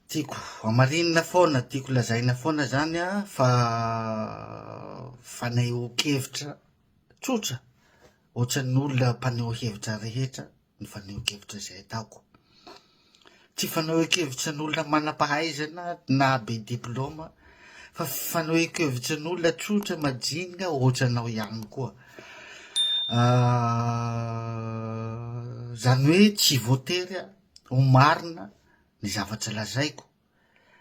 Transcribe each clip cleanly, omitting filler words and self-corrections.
Tiako hamarinina foana, tiako lazaina foana zany an fa fanehoan-kevitra tsotra ohatran'ny olona mpaneho hevitra rehetra ny fanehoan-kevitra izay ataoko. Tsy fanehoan-kevitry ny olona manam-pahaizana na be diplaoma fa fanehoan-kevitry ny olona tsotra majinika ohatranao ihany koa. Zany hoe tsy voatery ho marina ny zavatra lazaiko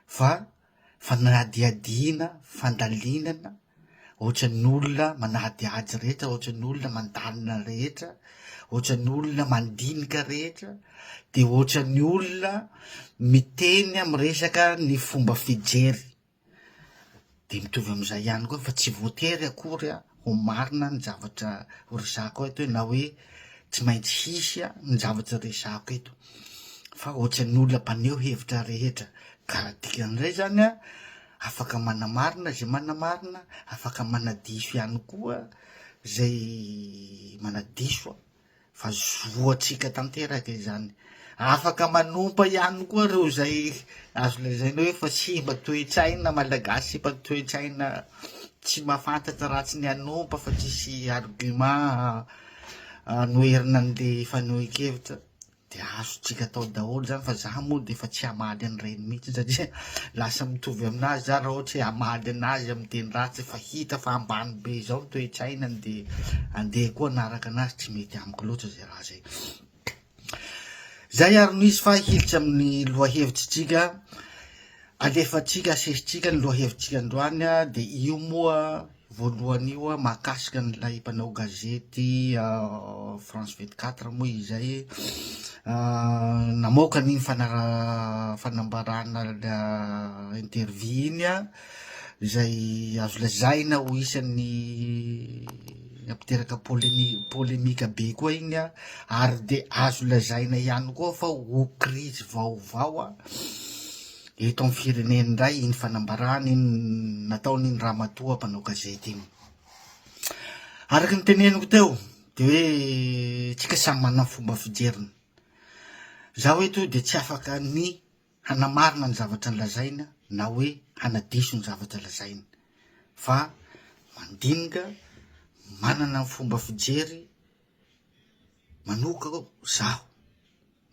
fa fanadihadiana, fandalinana ohatran'ny olona manadihady rehetra, ohatran'ny olona mandalina rehetra, ohatran'ny olona mandinika rehetra, de ohatran'ny olona miteny miresaka ny fomba fijery. De mitovy amizay ihany koa fa tsy voatery akory ho marina ny zavatra ho resahako eto hoe na hoe tsy maintsy hisy ny zavatra resahako eto fa ohatran'ny olona mpaneho hevitra rehetra ka dikan'izay zany an afaka manamarina zay manamarina, afaka manadiso ihany koa zay manadiso. fa zo antsika tanteraka izany. Afaka manompa ihany koa ireo izay azo lazaina hoe efa simba toe-tsaina malagasy, simba toe-tsaina tsy mahafantatra raha tsy ny hanompa fa tsisy argument anoherana an'le fanehoan-kevitra. De azontsika atao daholo zany fa za moa de efa tsy hamaly an'ireny mihitsy satria lasa mitovy aminazy za raha ohatra hoe hamaly anazy amin'ny teny ratsy efa hita fa ambany be zao ny toe-tsainany de andeha koa hanaraka anazy tsy mety amiko loatra zay raha zay. Zay ary no izy fa hiditra amin'ny lohahevitsitsika, alefantsika asesitsika ny lohahevitsika androany de io moa Voalohany io mahakasika an'ilay mpanao gazety France 24 moa izay namoaka an'iny fanara- fanambarana interview iny an, izay azo lazaina ho isan'ny nampiteraka polemi- polemika be koa iny an, ary de azo lazaina ihany koa fa ho krizy vaovao an. Eto amin'ny firenena indray iny fanambarana iny nataon'iny ramatoa mpanao gazety iny. Araka ny teneniko teo de hoe tsika samy manana ny fomba fijeriny. Zaho eto de tsy afaka ny hanamarina ny zavatra lazaina na hoe hanadiso ny zavatra lazaina fa mandinika, manana ny fomba fijery manoka zaho.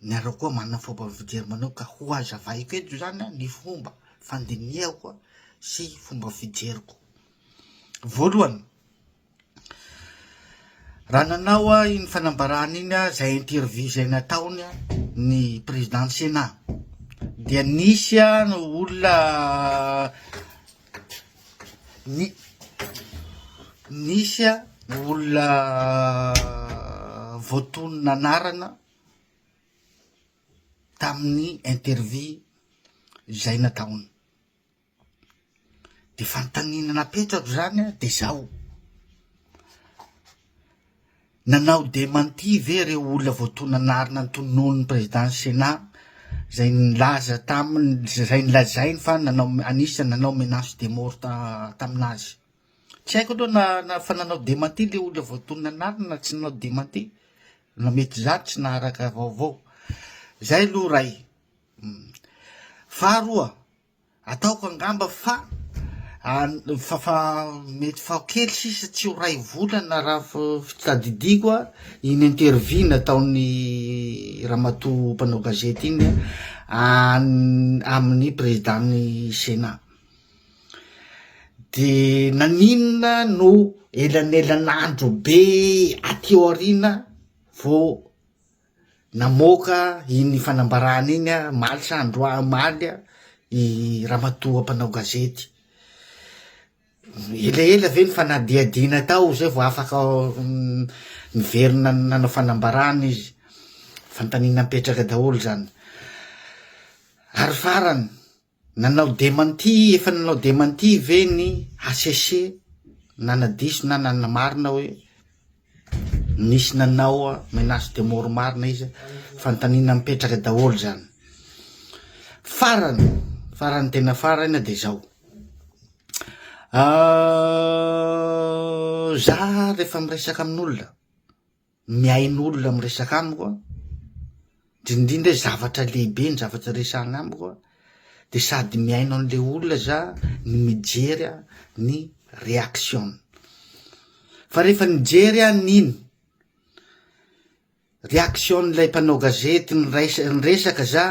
Nareo koa manana fomba fijery manoka ka ho hazavaiko eto zany ny fomba fandinihako sy fomba fijeriko. Voalohany, raha nanao aho iny fanambarana iny aho, zay interview zay nataony ny président ny sénat dia nisy ny olona ny nisy olona voatonona anarana tamin'ny interview izay nataony. De fanontaniana napetrako zany an de zao, nanao dementi ve reo olona voatonona anarana notononin'ny président ny sénat zay nilaza taminy zay nolazainy fa nanao anisan'ny nanao menace de mort taminazy? Tsy haiko aloha na na fa nanao dementi le olona voatonona anarana na tsy nanao dementi. Na mety za tsy naharaka vaovao. Zay aloha ray. Faharoa, ataoko angamba fa fa fa mety fa kely sisa tsy ho ray volana raha fitadidiako a, iny interview nataon'ny ramatoa mpanao gazety iny amin'ny président-n'ny sénat. De naninona no elanelan'andro be aty aoriana vao namoaka iny fanambarana iny ah, omaly sa androa- omaly ah, i ramatoa mpanao gazety? Elaela ve ny fanadihadiana tao zay vao afaka niverina nanao fanambarana izy? Fanontaniana mipetraka daholo zany. Ary farany. Nanao dementi, efa nanao dementi ve ny HCC nanadiso na nanamarina hoe nisy nanao menace de mort marina izy? Fanontaniana mipetraka daholo zany. Farany, farany tena farany de zao, za rehefa miresaka amin'olona, mihaino olona miresaka amiko aho, indrindra indrindra hoe zavatra lehibe ny zavatra resahana amiko an, de sady mihaino an'le olona za no mijery ny réaction-ny. Fa rehefa nijery aho n'iny réaction-n'ilay mpanao gazety niraisa- niresaka za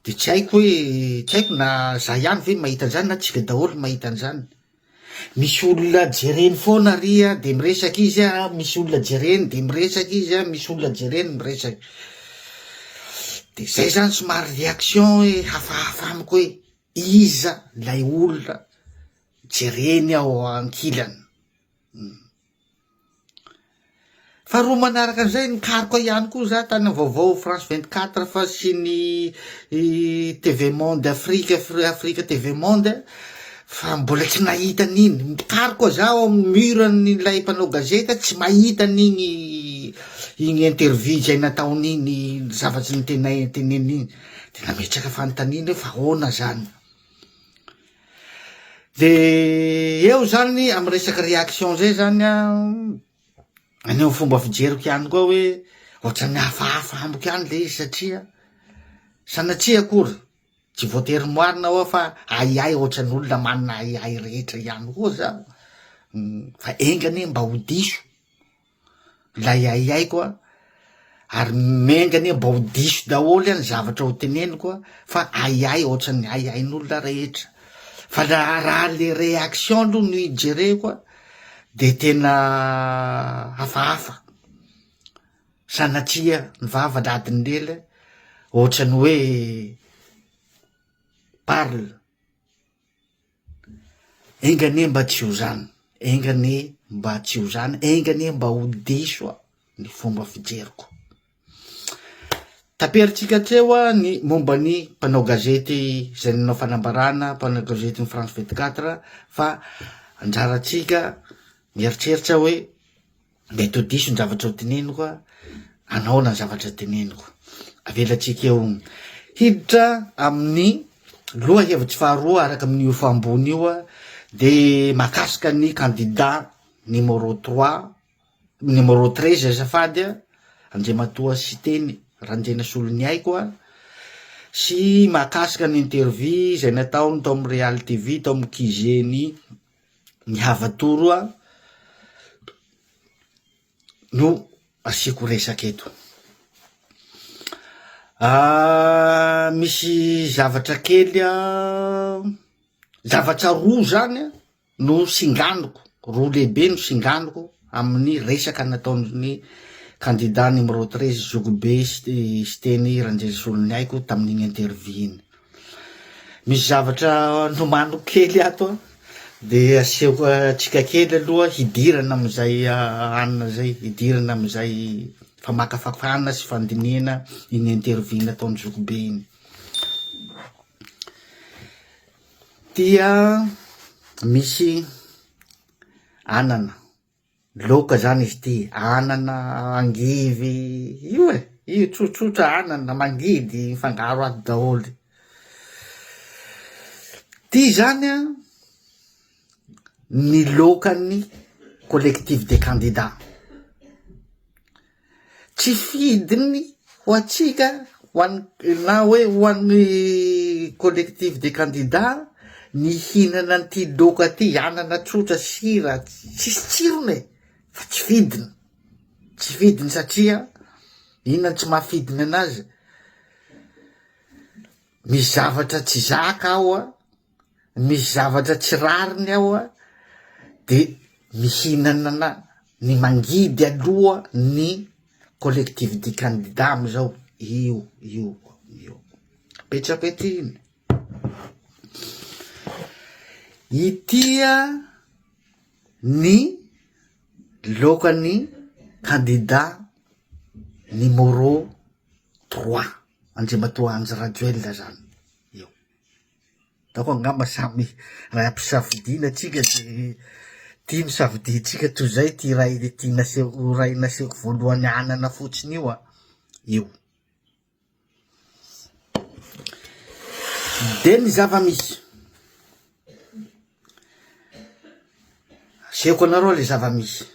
de tsy haiko hoe tsy haiko na za ihany ve mahita an'zany na tsika daholo mahita an'zany. Misy olona jereny foana ary a de miresaka izy a, misy olona jereny de miresaka izy a, misy olona jereny miresaka. De zay zany somary réaction hoe hafahafa amiko hoe iza lay olona jereny ao ankilany. Faharoa manaraka an'izay, nikaroka ihany koa za tany amin'ny vaovao France 24 fa sy ny TV Monde Afrique, Afrique TV Monde fa mbola tsy nahita an'iny. Mikaroka za ao amin'ny mur an'ilay mpanao gazety tsy mahita an'iny iny interview izay nataony iny, zavatry nitenay teneniny iny. De nametraka fanontaniana hoe fa ahoana zany? De eo zany amy resaky réaction zay zany an, haneho fomba fijeriko ihany koa hoe ohatran'ny hafahafa amiko ihany le izy satria sanatria akory tsy voatery marina hoa fa ahiahy ohatran'ny olona manana ahiahy rehetra ihany koa zaho, fa enga anie mba ho diso. Ilay ahiahiko a, ary enga anie mba ho diso daholo ny zavatra ho teneniko a, fa ahiahy ohatran'ny ahiahin'olona rehetra, fa raha raha le réaction aloha no ijereko a, de tena hafahafa, sanatria ny vava ladin'ny lela ohatran'ny hoe parle. Enga anie mba tsy ho zany, enga anie mba tsy ho zany, enga anie mba ho diso ny fomba fijeriko. Taperintsika hatreo ny momba ny mpanao gazety izay nanao fanambarana, mpanao gazetin'ny France 24 fa anjarantsika mieritreritra hoe Mety ho diso ny zavatra ho teneniko a, anaona ny zavatra teneniko. Avelantsika eo. Hiditra amin'ny lohahevitry faharoa araka amin'io efa ambony io a, de mahakasika ny kandida numéro trois, numéro 13 azafady a, Andriamatoa Siteny Randrianasoloniaiko a, sy mahakasika ny interview izay nataony tao amin'ny Real TV tao amin'ny QG-n'ny ny Havatoro a no asiako resaka eto. Misy zavatra kely a, zavatra roa zany a no singaniko, roa lehibe no singaniko amin'ny resaka nataon'ny kandida numéro 13 Zokibe Siteny Randrianasoloniaiko tamin'iny interview iny. Misy zavatra nomaniko kely ato an, de asehoko antsika kely aloha hidirana am'zay hanina zay, hidirana am'zay famakafakana sy fandinihana iny interview nataon'i zokibe iny. Ty an misy anana. Laoka zany izy ity, anana, angivy, io e, io tsotsotra anana, mangidy, mifangaro ato daholo. Ty zany an, ny laokan'ny collectif des candidats. Tsy fidiny ho antsika ho an'ny na hoe ho an'ny collectif des candidats ny hihinana an'ity laoka ty, anana tsotra, sira, tsisy tsirony e, fa tsy fidiny, tsy fidiny satria inona no tsy maha fidiny anazy, misy zavatra tsy zaka ao an, misy zavatra tsy rariny ao a, de mihinanana ny mangidy aloha ny collectif du candidat amizao, io io io, apetrako ety iny, ity a ny laokan'ny kandida numéro trois, Andriamatoa Andry Rajoelina zany io. Ataoko angamba samy raha ampisafidiana tsika de ty no safidintsika toy izay ty ray ty nasehoko ray nasehoko voalohany anana fotsiny io a, io. De ny zava-misy, asehoko anareo le zava-misy,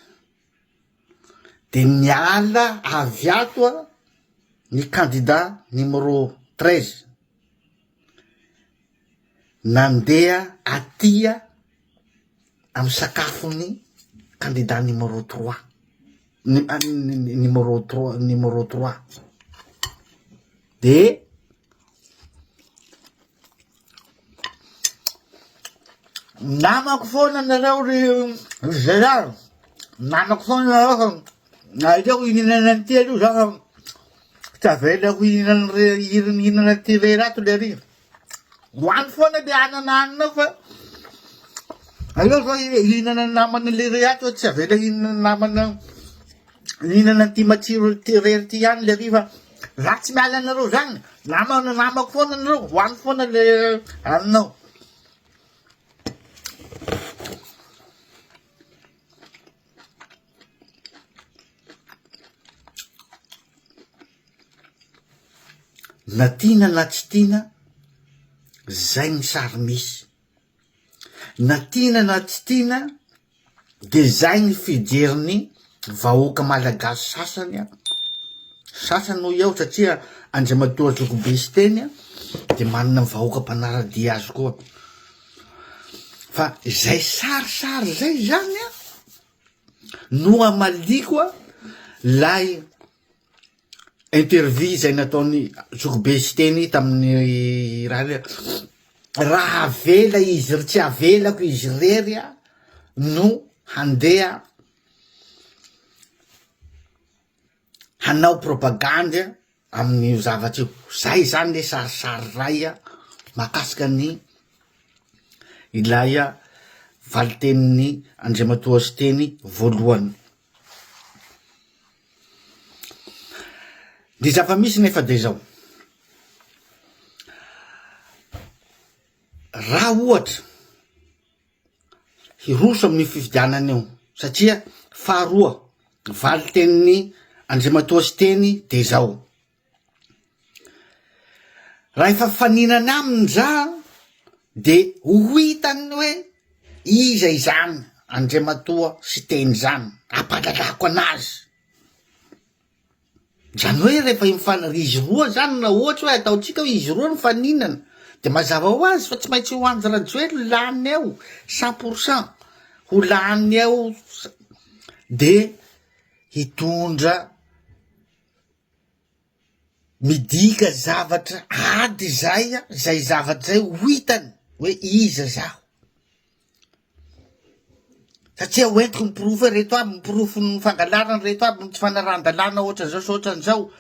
de miala avy ato a ny kandida numéro 13. Nandeha aty amin'ny sakafon'ny kandida numéro trois, numéro trois, numéro trois. De namako foana nareo ry ry zalahy, namako foana nareo fa aleo hihinana an'ity aloha za fa tsy avelako hihinana hihinana an'ity irery ato lery. Hoany foana le anana haninao fa aleo zao hihinana ny namana lery ato fa tsy avela hihinana ny namana hihinana an'ity matsiro ty rery ty ihany lery fa za tsy miala anareo zany, namana namako foana nareo, hoany foana le haninao. Na tiana na tsy tiana, zay ny sary misy. Na tiana na tsy tiana de zay ny fijerin'ny vahoaka malagasy sasany an, sasany hoy aho satria Andriamatoa Zokibe Siteny de manana vahoaka mpanara-dia azy koa, fa zay sarisary zay zany an no hamaliako lay interview izay nataon'i Zokibe Siteny tamin'ny raha hoe raha avela izy tsy avelako izy irery a no handeha hanao propagandy amin'io zavatra io, zay zany le sarisary iray a mahakasika ny ilay valitenin'i Andriamatoa Siteny voalohany. Ny zava-misy nefa de zao, raha ohatra hiroso amin'io fifidianana io satria faharoa valin-tenin'i Andriamatoa Siteny de zao, Raha efa mifaninana aminy za de ho hitany hoe iza izany Andriamatoa Siteny zany, ampahalalako anazy, zany hoe rehefa mifan- izy roa zany na ohatra hoe ataontsika hoe izy roa mifaninana de mazava ho azy fa tsy maintsy ho Andry Rajoelina lany eo cent pour cent, ho lany eo de hitondra Midika zavatra ady zay a, zay zavatra zay ho hitany hoe iza zaho, satria hoentiko ny porofo hoe reto aby ny porofon'ny fangalarana, reto aby ny tsy fanarahan-dalàna ohatran'izao sy ohatran'izao,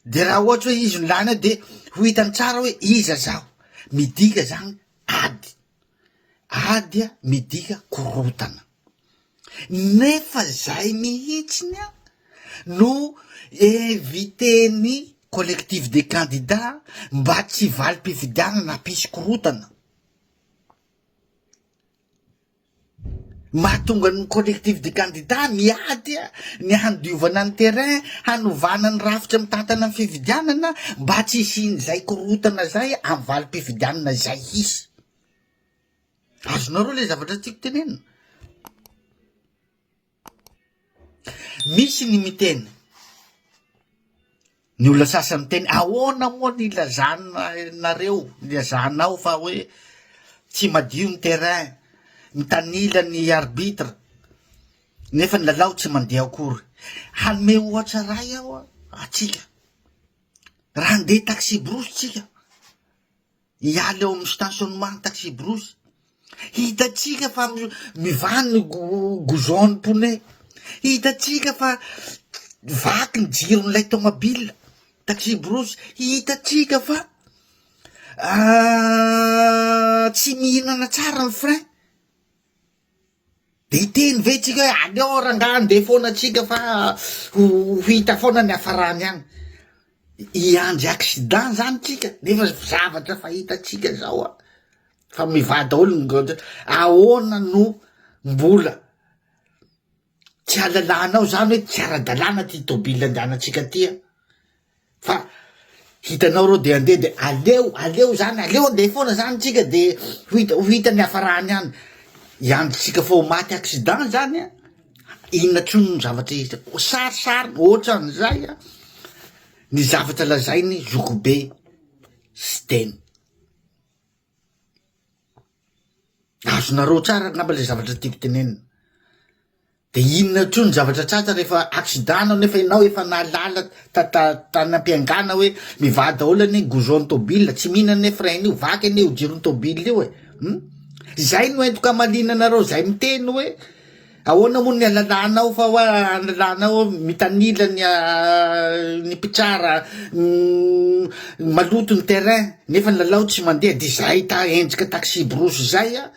de raha ohatra hoe izy no lany eo de ho hitany tsara hoe iza zaho, midika zany ady, ady a midika korontana. Nefa zay mihitsiny an no eviter-ny collectif des candidats mba tsy valim-pifidianana hampisy korontana. Mahatonga ny collectif des candidats miady ny handiovana ny terrain, hanovana ny rafitra mitantana ny fifidianana mba tsy hisian'izay korontana zay amin'ny valim-pifidianana izay hisy. Azonareo le zavatra tiako tenenina? Misy ny miteny, ny olona sasany miteny ahoana moa ny ilazanareo, ilazanao fa hoe tsy madio ny terrain, mitanila ny arbitre, nefa ny lalao tsy mandeha akory. Hanome ohatra iray aho antsika, raha handeha taxi-brousse tsika, Hiala eo amin'ny stationnement ny taxi-brousse. Hitantsika fa mivaha ny goujon ny pneu. Hitantsika fa vaky ny jiron'ilay tomobile taxi-brousse. Hitantsika fa tsy mihinana tsara ny frein. De hiteny ve tsika hoe aleo rangaha andeha foana tsika fa ho hita foana ny hafarany any, hiandry accident zany tsika nefa zavatra fahitantsika zao a, fa mivaha daholo ny goudron, ahoana no mbola tsy ahalalanao zany hoe tsy ara-dalàna ty tôbila andehanantsika ty a. Fa hitanao reo de andeha de aleo aleo zany aleo andeha foana zany tsika de ho hita ho hita ny hafarany any, hiandry tsika fa ho maty accident zany an, inona tsony ny zavatra hita, sarisary ohatran'izay an ny zavatra lazainy zokibe Siteny. Azonareo tsara angamba le zavatra tiako tenenina. De inona intsony ny zavatra tratra rehefa accident anao nefa ianao efa nahalala ta- ta- tany am-piangana hoe mivaha daholo anie ny goujon-n'ny tôbila, tsy mihina anie frein io, vaky anie io jiron'ny tôbila io e, hum! Zay no entiko hamaliana anareo zay miteny hoe ahoana moa ny halalanao fa hoa halalanao mitanila ny ny mpitsara, maloto ny terrain nefa ny lalao tsy mandeha de zay ta- endrika taxi-brousse zay an!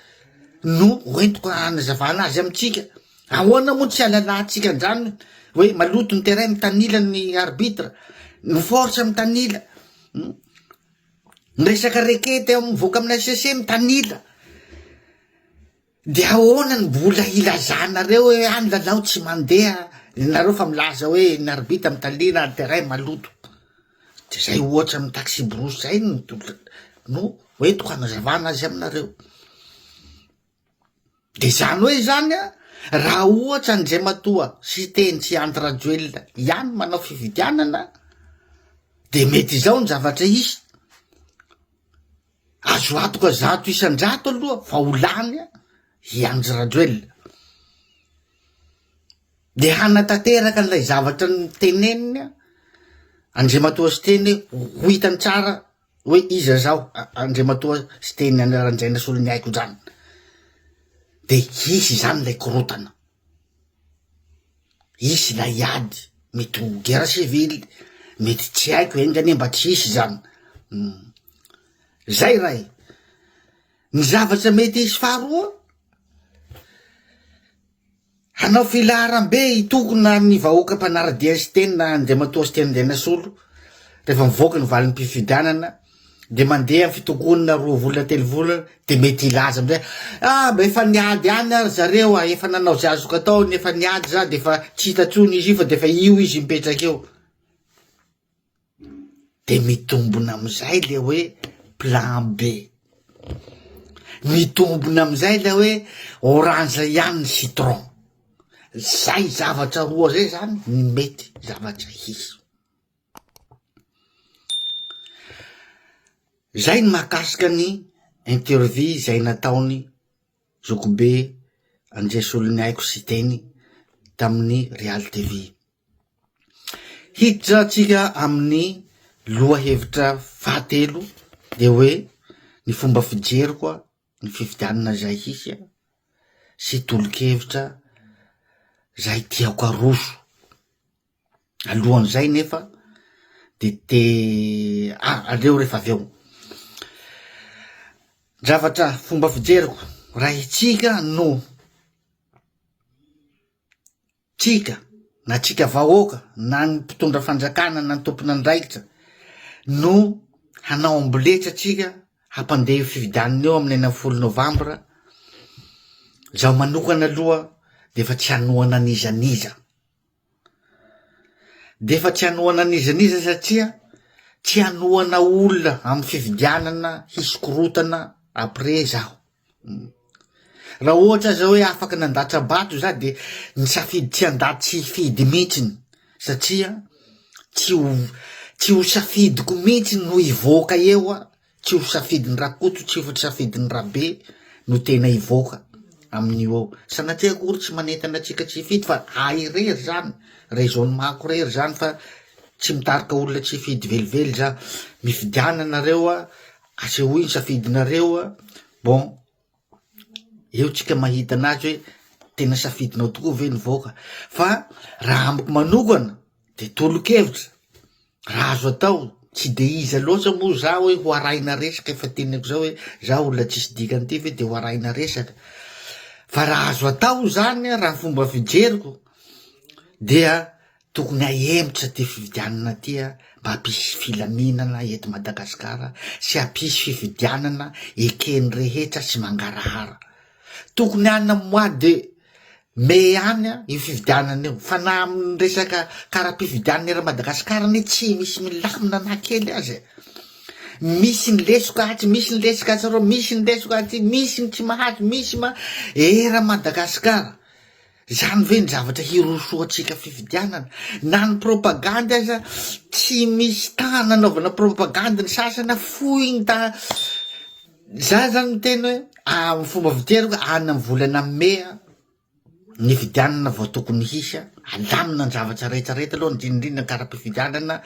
no hoentiko hanazavana azy amintsika, ahoana moa tsy halalantsika an'izany hoe maloto ny terrain mitanila ny arbitre, ny force mitanila, ny resaka rekety mivoaka amin'ny HCC mitanila, de ahoana no mbola hilazanareo hoe ah ny lalao tsy mandeha, nareo fa milaza hoe ny arbitre mitanila, ny terrain maloto, de zay ohatra amin'ny taxi-brousse zay no no hoentiko hanazavana azy aminareo. De zany hoe zany an, raha ohatra Andriamatoa Siteny sy Andry Rajoelina ihany manao fifidianana de mety izao ny zavatra hisy, azo antoka 100% aloha fa ho lany i Andry Rajoelina. De hanatanteraka an'ilay zavatra noteneniny an, Andriamatoa Siteny hoe ho hitany tsara hoe iza zaho Andriamatoa Siteny Rajainasoloniaiko zany, de hisy zany ilay korontana, hisy ilay ady, mety ho guerre civile, mety tsy haiko, enga anie mba tsy hisy zany, zay ray. Ny zavatra mety hisy faharoa, Hanao filaharam-be hitokona ny vahoaka mpanara-dia Siteny na Andriamatoa Siteny Andrianasolo rehefa mivoaka ny valim-pifidianana dia mandeha amin'ny fitokonana roa volana telo volana dia mety hilaza amin'izay ah mba efa niady ihany ary zareo ah efa nanao izay azoko atao ny efa niady za dia efa tsy hita intsony izy io fa dia efa io izy mipetraka eo. De mitombona amizay le hoe plan B, mitombona amizay le hoe orange ihany ny citron, zay zavatra roa zay zany ny mety zavatra hisy. Zay ny mahakasika ny interview zay nataony zokibe Andriasoloniaiko Siteny tamin'ny Real TV. Hiditra tsika amin'ny lohahevitra fahatelo de hoe ny fomba fijeriko a ny fifidianana zay hisy a sy tolo-kevitra zay tiako aroso, alohan'izay nefa de te ah aleo rehefa avy eo, zavatra fomba fijeriko raha itsika no. Tsika, na tsika vahoaka, na ny mpitondra fanjakana na ny tompon'andraikitra no hanao amboletra tsika hampandeha io fifidianana io amin'ny 16 novambra, zaho manokana aloha de efa tsy hanohana an'iza n'iza, de efa tsy hanohana an'iza n'iza satria tsy hanohana olona amin'ny fifidianana hisy korontana après zaho. Raha ohatra aza hoe afaka nandatsa-bato za de nisafidy tsy handa- tsy hifidy mihitsiny satria tsy ho tsy ho safidiko mihitsy no hivoaka eo aho, tsy ho safidin'i Rakoto, tsy ho safidin'i Rabe no tena hivoaka amin'io eo, sanatria akory tsy manentana antsika tsy hifidy fa ahy irery zany, raisonnement-ko irery zany fa tsy mitarika olona tsy hifidy velively za, mifidiana nareo a, asehoy ny safidinareo a, bon eo tsika mahita anazy hoe tena safidinao tokoa ve nivoaka fa raha amiko manokana de tolo-kevitra raha azo atao tsy de iza loatra moa za hoe ho arahina resaka efa teneniko zao hoe za olona tsisy dikany ty ve de ho arahina resaka fa raha azo atao zany a raha ny fomba fijeriko dia Tokony hahemotra ity fifidianana ity mba hampisy filaminana eto Madagasikara sy hampisy fifidianana eken'ny rehetra sy mangarahara. Tokony any amin'ny mois de mai any io fifidianana io fa na amin'ny resaka kara-pifidianana eran'i Madagasikara anie tsy misy milamina na kely aza e. Misy ny lesoka atsy, misy ny lesoka atsy arô, misy ny lesoka aty, misy ny tsy mahazo, misy ma- eran'i Madagasikara. Zany ve ny zavatra hirosoantsika fifidianana? Na ny propagandy aza tsy misy temps nanaovana propagandy ny sasany fohy ny temps, za zany miteny hoe. Amin'ny fomba fijeriko any amin'ny volana mey ny fifidianana vao tokony hisy, alamina ny zavatra rehetra rehetra aloha indrindra indrindra ny kara-pifidianana,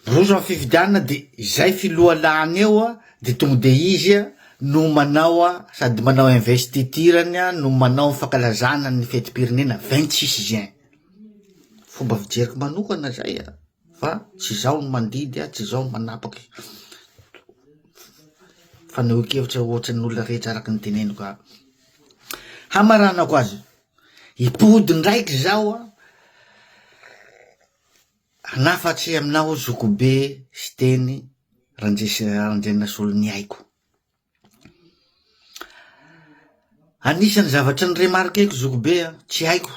miroso amin'ny fifidianana de izay filoha lany eo de tonga de izy no manao sady manao investiture-ny no manao fankalazana ny fetim-pirenena 26 juin, fomba fijeriko manokana zay a. Fa tsy izaho no mandidy a, tsy izaho no manapaky fanehoan-kevitra ohatran'ny olona rehetra araka ny teneniko aby. Hamaranako azy, hipody ndraiky zaho a, hanafatry aminao zokibe Siteny Randrianasoloniaiko. Anisan'ny zavatra ni-remarquer-ko zokibe a, tsy haiko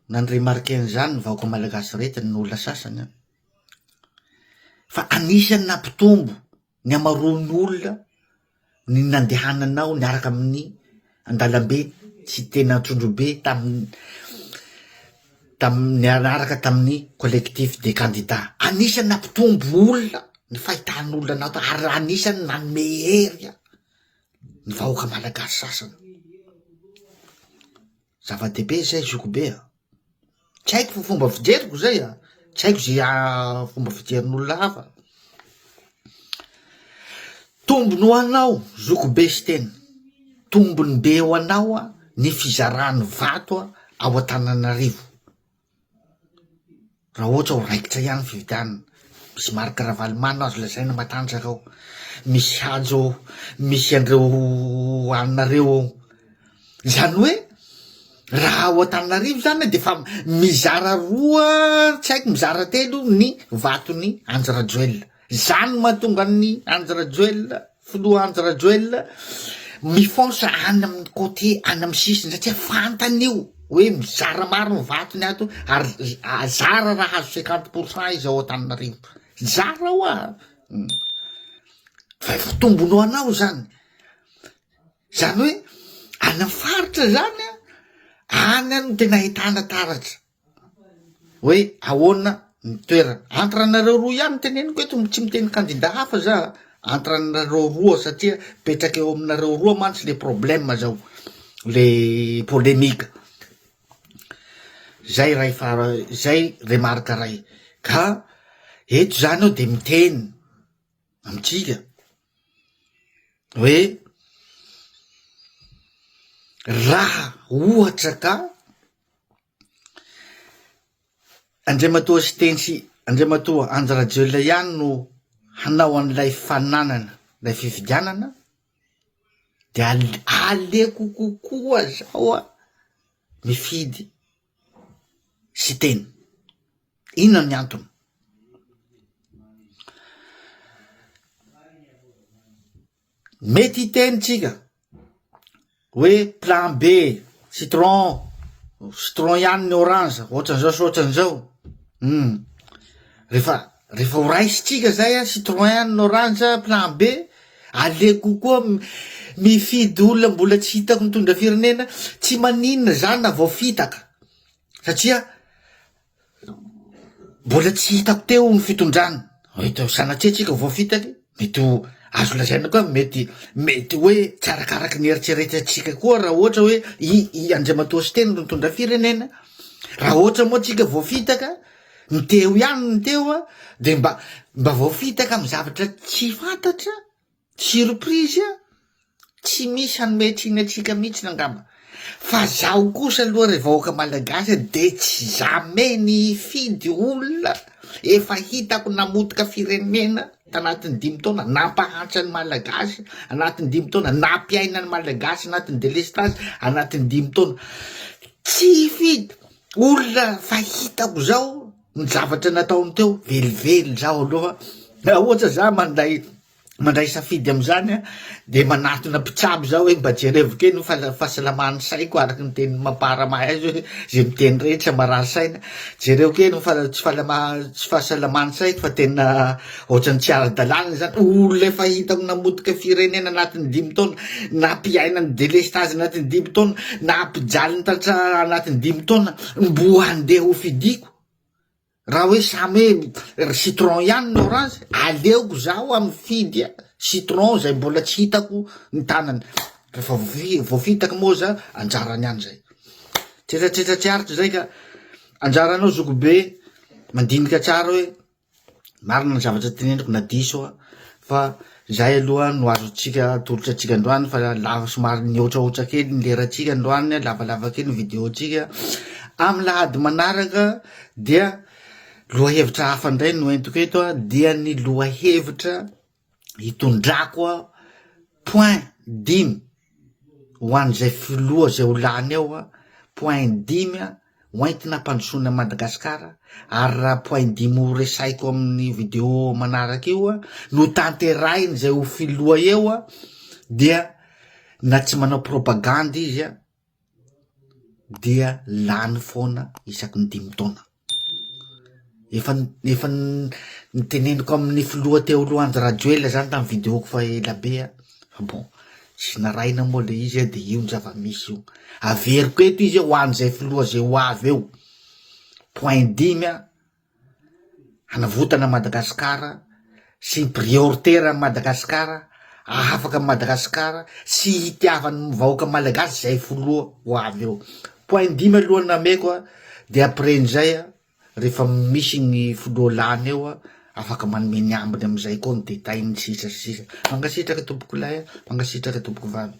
na ni-remarquer an'izany ny vahoaka malagasy rehetra ny olona sasany an, fa anisan'ny nampitombo ny hamaroan'ny olona ny nandehananao niaraka amin'ny an-dalambe sy teny Antsonjombe tamin'ny tamin'ny niaraka tamin'ny collectif des candidats, anisan'ny nampitombo olona ny fahitan'olona anao tao ary anisan'ny nanome hery ny vahoaka malagasy sasany, zava-dehibe zay zokibe a! Tsy haiko fa fomba fijeriko zay a, tsy haiko ze fomba fijerin'olona hafa, tombony ho anao zokibe Siteny, tombony be ho anao ny fizaran'ny vato ao Antananarivo. Raha ohatra ho raikitra ihany ny fifidianana, misy Marc Ravalomanana azo lazaina matanjaka ao, misy Hajo ao, misy an'ireo anona reo ao, izany hoe raha ao Antananarivo zany de efa mizara roa tsy haiko mizara telo ny vaton'i Andry Rajoelina, zany no mahatonga an'i Andry Rajoelina Filoha Andry Rajoelina mi-fonce any amin'ny côté any amin'ny sisiny satria fantany io hoe mizara maro ny vatony ato ary zara raha azo 50 pour cent izy ao Antananarivo, zara hoa fa efa tombony ho anao zany, zany hoe any amin'ny faritra zany an, any no tena ahitana taratra. Hoe ahoana ny toerana, entre anareo roa ihany no teneniko eto, tsy miteny kandida hafa za, entre anareo roa satria mipetraka eo aminareo roa mantsy le problème zao, le polémique, zay ray fara- zay remarque ray, ka eto zany aho de miteny amitsika hoe raha ohatra ka Andriamatoa Siteny sy Andriamatoa Andry Rajoelina ihany no hanao an'ilay fananana ilay fifidianana de ale- aleoko kokoa zaho a mifidy Siteny. Inona ny antony? Mety hiteny tsika hoe plan B, citron, citron ihany ny orange, ohatran'izao sy ohatran'izao, hum, rehefa rehefa ho raisintsika zay an, citron ihany ny orange, plan B, aleoko kokoa mifidy olona mbola tsy hitako mitondra firenena, tsy maninona zany na voafitaka satria Mbola tsy hitako teo ny fitondrana, mety ho sanatria tsika voafitaka, mety ho azo lazaina koa mety mety hoe tsy arakaraky ny eritreretintsika koa raha ohatra hoe i i Andriamatoa Siteny no nitondra firenena, raha ohatra moa tsika voafitaka, ny teo ihany ny teo a, de mba mba voafitaka amy zavatra tsy fantatra. Surprise a! Tsy misy hanome tsiny antsika mihitsiny angamba, fa zaho kosa aloha ry vahoaka malagasy a de tsy jamais ny hifidy olona efa hitako namotika firenena tanatin'ny dimy taona, nampahantra ny malagasy anatin'ny dimy taona, nampiaina ny malagasy anatin'ny delestazy anatin'ny dimy taona, tsy hifidy olona fa hitako zao ny zavatra nataony teo, velively zaho aloha raha ohatra za manday mandray safidy am'zany a de manatona mpitsabo zao hoe mba jerevo kely ny fahasalaman'ny saiko araky ny tenin'ny mampaharamahy azy hoe zay miteny rehetra marary saina, jereo kely ny faha- tsy fahalama- tsy fahasalaman'ny saiko fa tena ohatran'ny tsy ara-dalàna zany, olona efa hitako namotika firenena anatin'ny dimy taona, nampiaina ny delestazy anatin'ny dimy taona, nampijaly ny tantsaha anatin'ny dimy taona, mbo handeha ho fidiko. Raha hoe samy hoe citron ihany ny orange, aleoko zaho mifidy. Citron zay mbola tsy hitako ny tanany. Rehefa voafitaka moa za anjarany ihany zay. Tsetsatsetsa tsy aritra zay ka. Anjaranao zokibe mandinika tsara hoe Marina ny zavatra teneniko na diso aho fa zay aloha no azontsika atolotra antsika androany fa lava somary nihoatrahoatra kely ny lerantsika androany, lavalava kely ny video-ntsika. Amin'ny lahady manaraka dia lohahevitra hafa indray no entiko eto a, dia ny lohahevitra hitondrako point dimy ho an'izay filoha zay ho lany eo a, point dimy a ho entina hampandrosoana an'i Madagasikara ary raha point dimy ho resahiko amin'ny video manaraka io a no tanterahiny zay ho filoha eo a dia na tsy manao propagandy izy a dia lany foana isaky ny dimy taona. Efa efa niteneniko amin'ny filoha teo aloha Andry Rajoelina zany tamin'ny video-ko fa ela be a, fa bon tsy narahina moa le izy a de io ny zava-misy io. Averiko eto izy ho an'izay filoha zay ho avy eo, point dimy a, hanavotana Madagasikara sy ny prioritaire an'i Madagasikara, ahafaka an'i Madagasikara sy hitiavan'ny vahoaka malagasy zay filoha ho avy eo. Point dimy aloha ny nameko a, de après n'izay a, rehefa misy ny filoha lany eo a, afaka manome ny ambiny am'izay koa ny détail-ny sisa sy sisa. Mankasitraka tompokolahy a, mankasitraka tompokovavy.